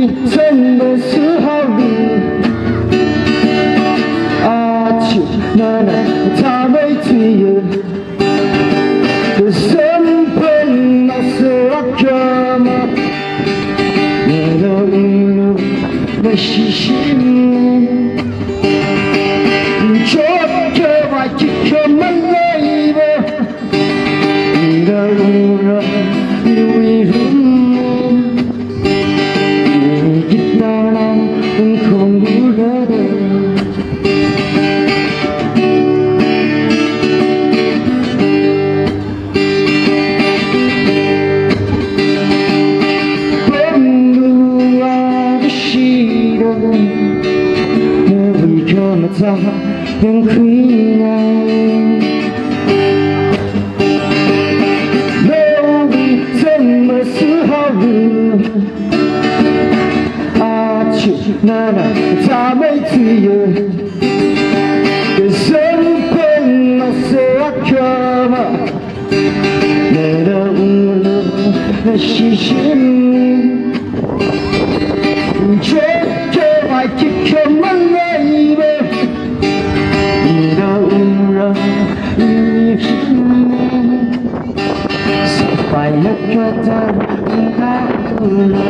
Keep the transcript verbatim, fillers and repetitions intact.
Zangda sāhaolu, aja nana thāmeithuiya. Samphangna sākha ma, nana unglu, nashishimli. Chotkhavai khikha maleiva, ina ura, iwui room. Ikitna nang khongurada. Pamlu akashida, nawui khamathā yangkhuingai. Nawui zangda sāhaolu, aja nana thāmeithuiya. Samphangna sākha ma, nana unglu, nashishimli. Chotkhavai khikha maleiva, ina ura, iwui room. Sapai lakata, ina ura.